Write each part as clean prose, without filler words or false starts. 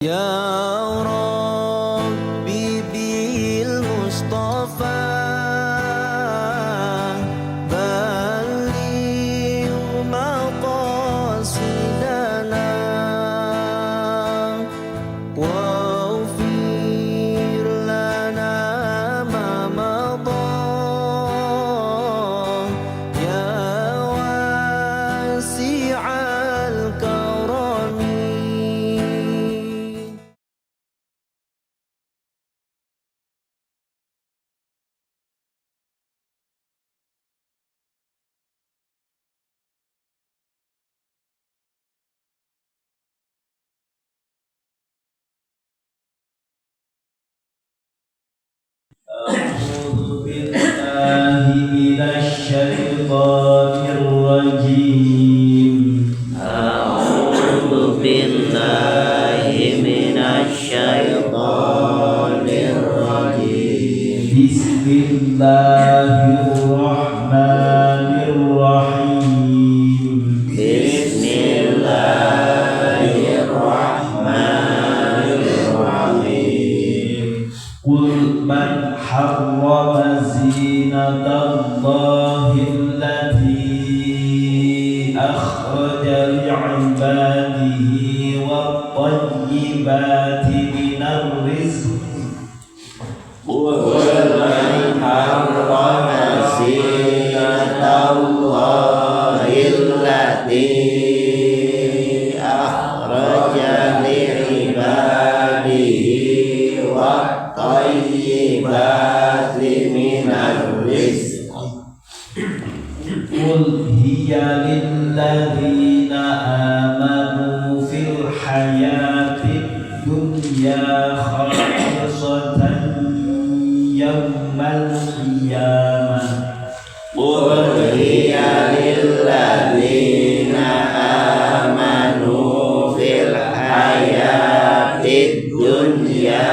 يا ربي بالمصطفى بلغ مقاصدنا واغفر لنا ما مضى يا واسع الكرم. أعوذ بالله من الشيطان الرجيم. أعوذ بالله من الشيطان الرجيم. بسم الله الرحمن الرحيم. بسم الله الرحمن الرحيم. قل من حرم زينة الله التي أخرج لعباده والطيبات من الرزق. قل من حرم زينة الله التي أخرج لعباده والطيبات من الرزق. قل هي للذين آمنوا في الحياة الدنيا خالصة يوم القيامة. قل هي للذين آمنوا في الحياة الدنيا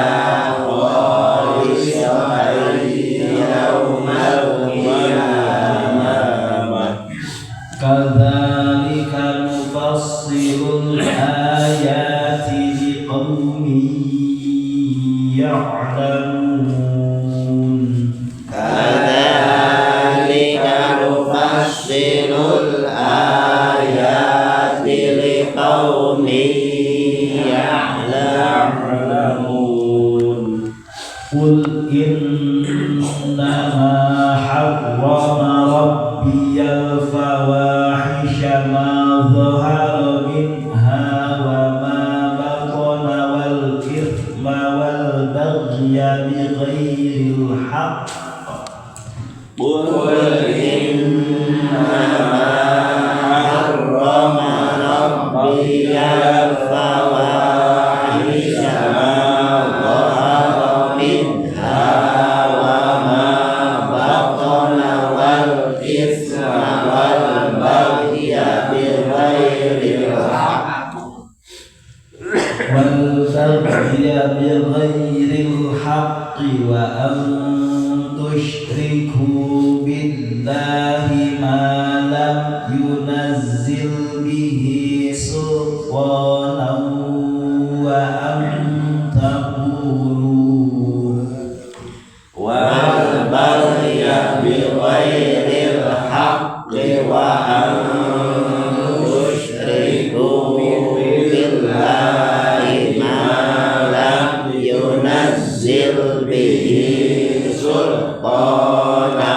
خالصة يوم القيامة. كذلك نفصل الآيات لقوم يعلمون. كذلك نفصل الآيات لقوم يعلمون. قل إنما حرم ربي الفواحش ما ظهر منها وما بطن والإثم والبغي بغير الحق. قل إنما حرم ربي الفواحش ما ظهر منها وما بطن والإثم والبغي بغير الحق. والبغي بغير الحق وأن تشركوا بالله ما لم ينزل به سلطانا وأن تقولوا والبغي بغير الحق وأن تشركوا بالله ما لم ينزل به سلطانا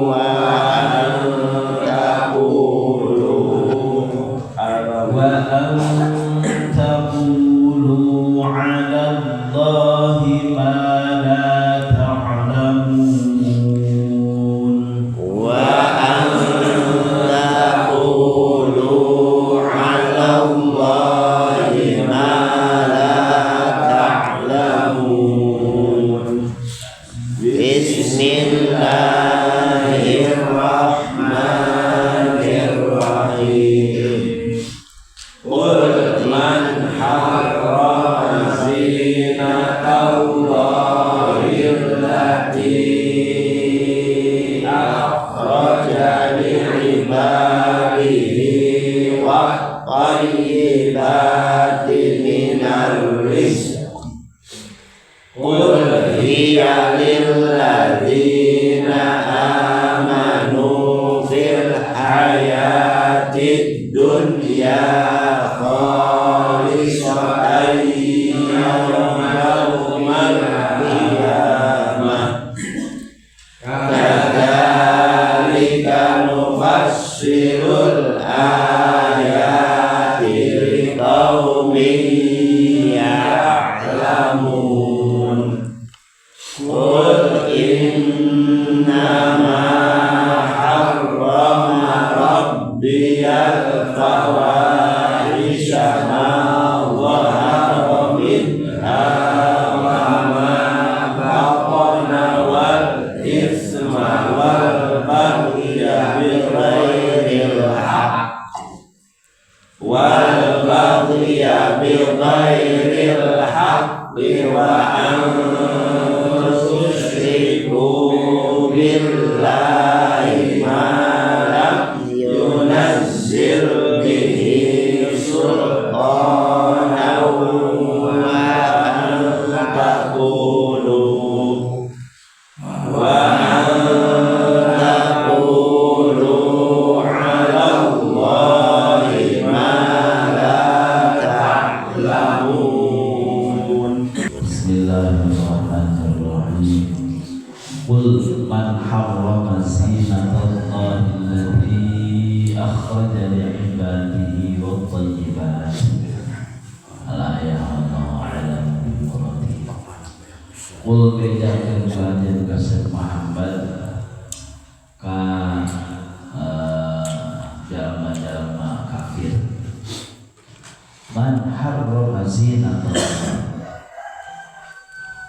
وأن تقولوا على الله ما لا تعلمون. وأن تقولوا على الله ما لا تعلمون. بسم rizq Qul hiya lilladzina amanu fil hayatid dunya khalisatan yaumal qiyamah kadzalika nufassilul ayati liqaumin ya'lamun. Qul innama harrama rabbiyal fawahisha ma dhahara minha wa ma batana wal itsma wal baghya bighairil haqq wal baghya bighairil haqqi wa an tusyriku billahi ma lam yunazzil bihi sultanan wa an taqulu 'ala Allahi ma la ta'lamun. Bismillahirrahmanirrahim. Qul man harrama zinatallahi allati akhraja li'ibadihi wat-thayyibat. Al-ayah wallahu a'lam bi-muradihi. Qul bejakeun ka anjeun ka Muhammad ka jalma-jalma kafir. Man harrama zinatallahi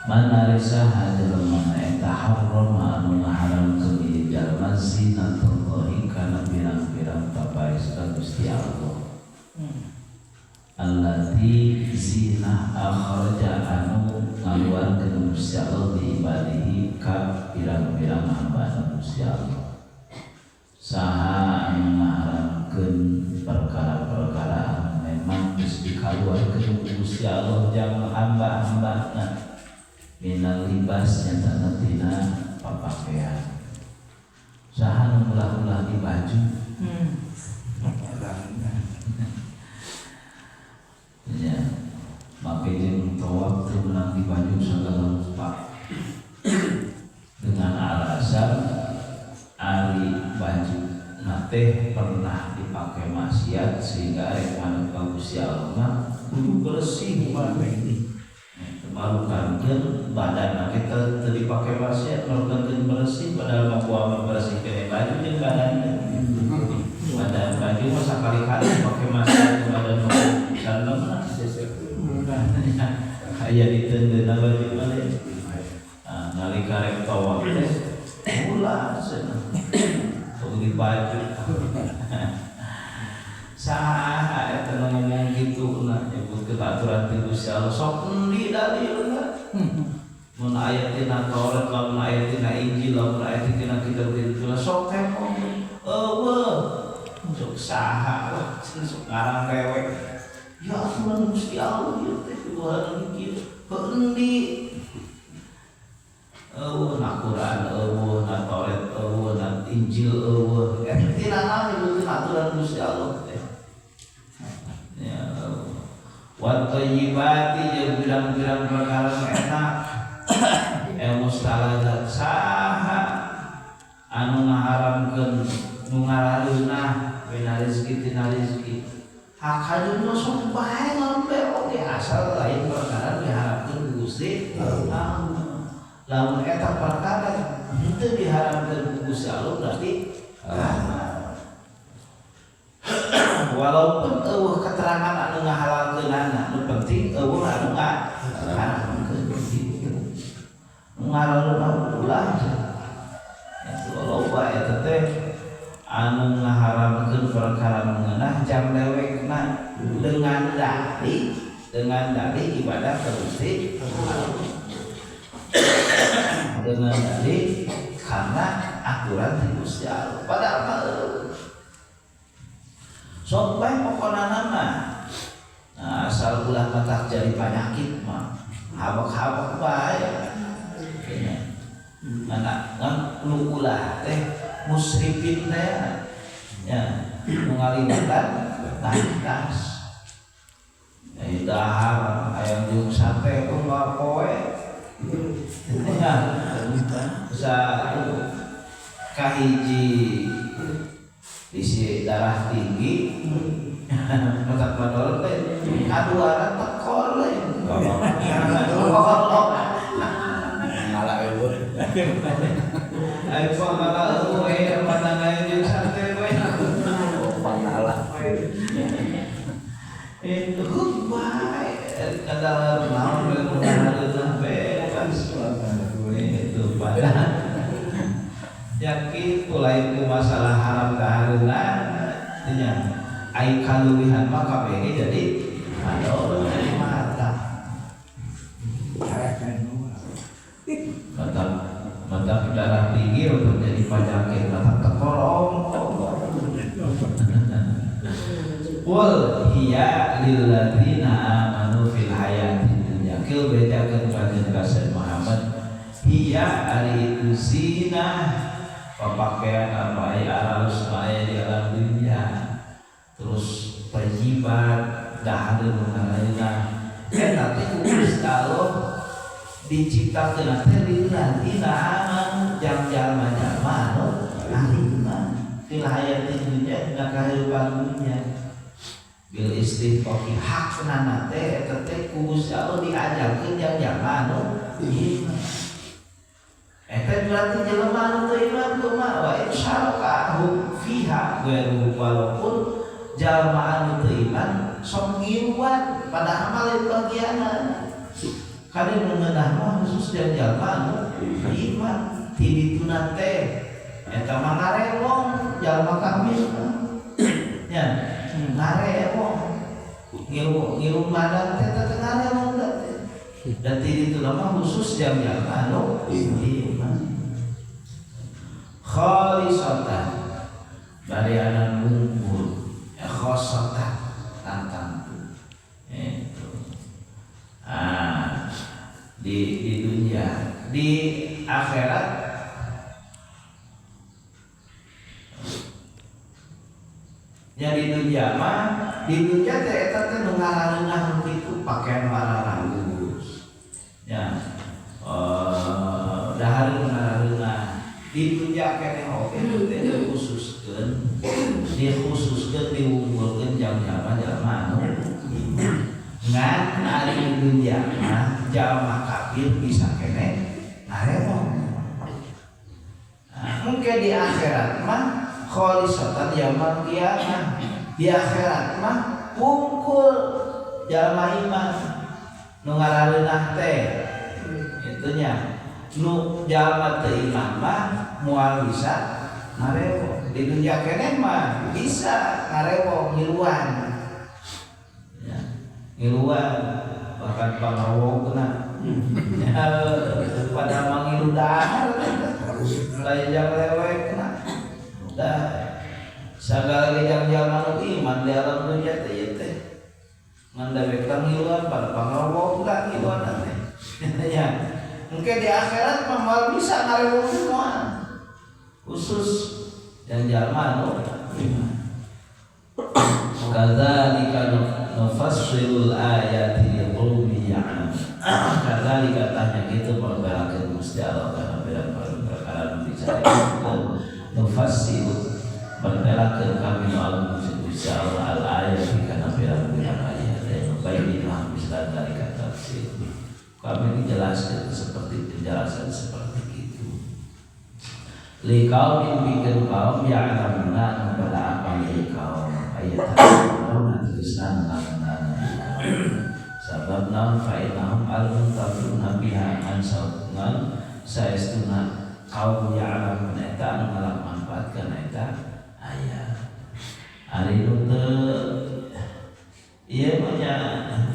man arisaha jelema eta harrama anu ngaharamkeun ieu jalma zinatallahi kana pirang-pirang papaes ka Gusti Allah. Allati zinah akhraja anu ngaluarkeun Gusti Allah di ibadihi ka pirang-pirang hambana Gusti Allah. Saha anu ngaharamkeun perkara-perkara anu memang geus dikaluarkeun Gusti Allah jang hamba-hambana minal libas nyatana tina papakaian. Saha nu ulah-ulah di baju. Ya, make jeung tawaf teu meunang di baju sagala rupa. Dengan alasan ari baju teh pernah dipakai maksiat sehingga arek manut ka Gusti Allah mah kudu bersih malukankeun badan kita teu dipake maksiat malukankeun bersih padahal mah kuah bersihkeun baju jeung badan. Badan baju mah sakali-kali dipake maksiat badan mah sanemna aya ditendeuna baju mah teh. Nah, nalika rek tawaf teh ulah cenah tong di baju. Saha eta ngomong kitu na nyebutkeun aturan ti Gusti Allah sok endi dalilna. Mun aya tina Taurat lamun aya tina Injil lamun aya tina kitab-kitab sok tempo. Eueuh sok saha lah sok ngarang rewek. Ya aturan Gusti Allah ieu teh kudu kieu. Heuh endi? Eueuh na Quran eueuh na Taurat eueuh na Injil eueuh. Eta tina naon nyebutkeun aturan Gusti Allah teh. Ya, wa thayyibati jeung pirang-pirang perkara enak. Mustalazat saha anu ngaharamkeun nu ngarareunah bina rezeki tina rezeki. Hak hajuna sok bae ngambe oge asal lain perkara diharapkeun ku Gusti Allah. Lamun eta perkara henteu diharamkeun ku Gusti Allah berarti haram. Walaupun eueuh keterangan anu ngahalalkeunana, nu penting eueuh anu ngaharamkeun kitu. Nu ngarareunah ulah eta loba eta teh anu ngaharamkeun perkara ngeunah jang dewekna dengan dalih ibadah ka Gusti Allah. Dengan dalih karena aturan ti Gusti Allah. Padahal mah sok bae pokona mah Nah, asal ulah matak jadi penyakit mah habak-habak bae. Ngan ngan nu ulah teh musrifin teh ya nu ngaliwatan batas. Ai dahar ayam jeung sate kumaha poe. Ya sa kahiji isi darah tinggi matak madorot teh kaduana tekor we. Ngalah eueuh. Ayo pangalah eueuh pandang aya jeung sate we. Pangalah. Itu bae kadang naon we nu ngareunah bebas. Itu padahal yakin lain ku masalah haram kahareunah nya ai kaluwihan mah kabeh jadi madorot jadi mata. Mata darah tinggi untuk jadi penyakit mata tekorong. Qul hiya lilladzina amanu fil hayatid dunya. Kil bejakeun kanjeng Rasul Muhammad hiya ari itu zinah pakaian apa aya alus aya di alam dunia terus tayyibat dahareun nu ngaraeuna eta teh ku Gusti Allah diciptakeun teh lilladzina amanu jang jalma-jalma anu iman fil hayatid dunya dina kahirupan dunya bil istihqaqi hakna teh eta teh ku Gusti Allah diajarkeun jang jalma anu iman. Eta berarti jelema anu teu iman kumaha wa insyarakahu fiha ghairu walaupun jalma anu teu iman sok ngiluan padahal mah lain bagianna. Kade nu ngeunah mah khusus jang jalma anu iman ti dituna teh eta mah ngarewong jalma kafir mah. Nya ngarewong ngilu ngilu madan teh teh ngarewong teh. Dan ti dituna mah khusus jang jalma anu iman. Khalisatan barianan unggul ya khosatan tantang itu. Ah, di dunia, di akhirat ya di dunia mah di dunia teh eta teh nu ngarareunah nu kitu pakaian wararalus ya dahareun ngarareunah di dunia keneh oge teh dikhususkeun dikhususkeun diunggulkeun jang jalma-jalma anu ngan ari di dunia mah jalma kafir bisa keneh ngarewong. Nah, mungkin di akhirat mah khalisatan yaumul qiyamah di akhirat mah wungkul jalma iman nu ngarareunah teh itunya nu jalma teu iman mah moal bisa ngarewong. Di dunia keneh mah bisa ngarewong ngiluan ya, ngiluan bahkan pangarewongna pada mangilu dahar lain jang lewekna dah sagala ge jang jalma nu iman di alam dunia teh ieu teh ngan dewek ngiluan pada pangarewongna ngiluan teh nya. Mungkin di akhirat mah moal bisa ngarewong semua khusus yang jalma anu iman. Kadzalika nufassilul ayati liqaumin ya'lamun. Kadzalika tanya kitu perbarakeun Gusti Allah kana pirang-pirang perkara nu dicaritakeun nufassilu pertelakeun kami nu alam Gusti Allah al ayati kana pirang-pirang ayat bayyinah misal dzalika tafsir. Kami dijelaskan seperti penjelasan seperti itu. Li kaumin bikin kaum ya'lamuna pada apa li kaum ayat ta'lamuna tulisan sabab naon fa'inahum al-muntafiruna biha an saungan saestuna kaum ya'lamuna eta anu ngalap manfaat kana eta ayat. Ari nu teu ieu mah nya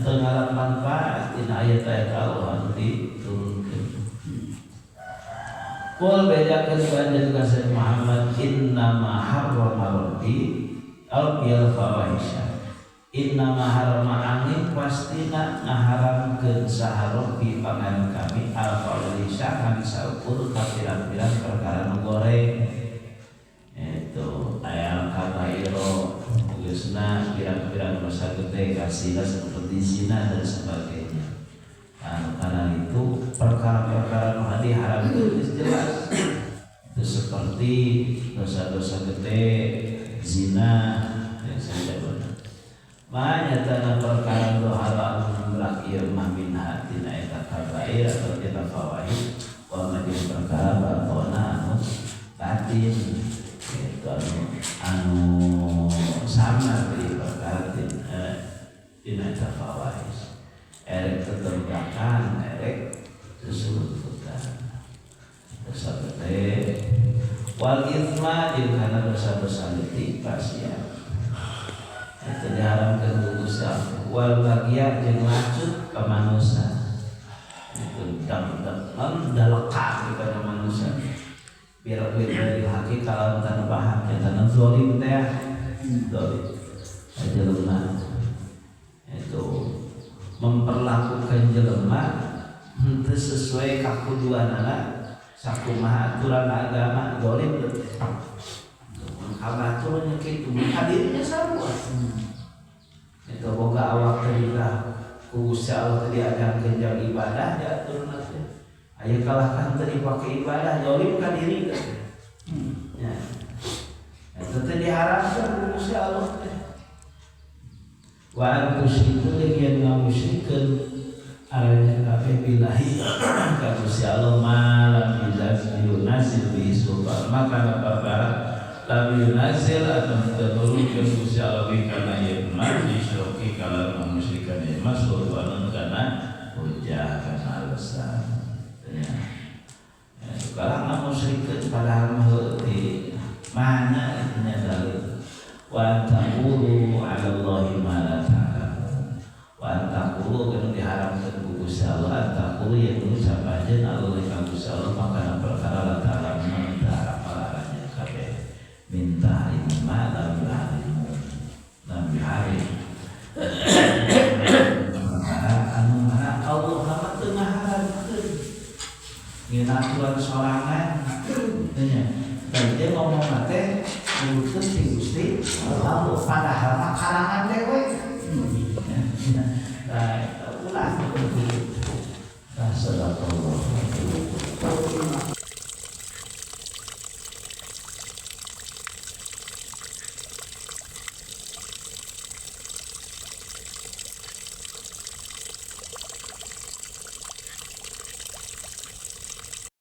teu ngalap manfaat dina ayat-ayat Allah anu diturunkeun. Qul bejakeun kanjeng Nabi Muhammad innama harrama rabbi al fawahisha. Inna maharama angin pastina ngaharamkeun saha Rabbi pangan kami al-fawahisha kami saukur ka pirang-pirang perkara nu goreng itu aya kabairo geusna pirang-pirang dosa gede kasihna seperti zina dan sebagainya. Nah, karena itu perkara-perkara nu diharamkeun geus jelas itu seperti dosa-dosa gede zina yang saya benar. Makanya tanah perkara nu haram anu ieu mah minha tina eta kabair atau tina fawahish wa ma jeung perkara batona anu batin itu anu sama di perkara tina eta fawahish erek tetembakan erek sesuruntutan dosa gede wal itsma jeung kana dosa-dosa leutik pasian itu diharamkan ku Gusti Allah wal baghya jeung lacut ka manusia itu dang dalekat kepada manusia biar dari haki kalau tanpa hak ya tanah zalim teh zalim jelema itu memperlakukan jelema henteu sesuai kakuduanana sakumaha aturan agama zalim teh kabaturnya kitu hadirnya sarua itu boga awak teh ku Gusti Allah teh diajarkeun jang ibadah diaturna teh aya kalahkan teh dipake ibadah zalim ka diri teh ya eta teh diharamkeun ku Gusti Allah teh wa an tusyriku jeung yen ngamusyrikeun aranjeun kabeh billahi ka Gusti Allah ma lam yunazil bihi sultan maka perkara lam yunazil atau tenurunkeun Gusti Allah bi kana ieu mah disyroki kalau memusyrikan ieu mah sultanan kana hujah kana alasan ya kalau ngamusyrikeun padahal mah di mana itunya dalil wa taqulu 'ala Allahi ma la ta'lamun wa taqulu kana diharamkeun ku Gusti Allah taqulu yen ngucap anjeun Allah ka Gusti Allah maka perkara la ta'lamun minta hafal aranjeun kabeh minta ilmu lam yuharimu lam yuharim perkara anu mana Allah mah teu ngaharamkeun ngeun aturan sorangan nya dan dia ngomong teh nurutkeun ti Gusti Allah padahal mah karangan dewe. Nah, ulah. Nah, sadaqallah.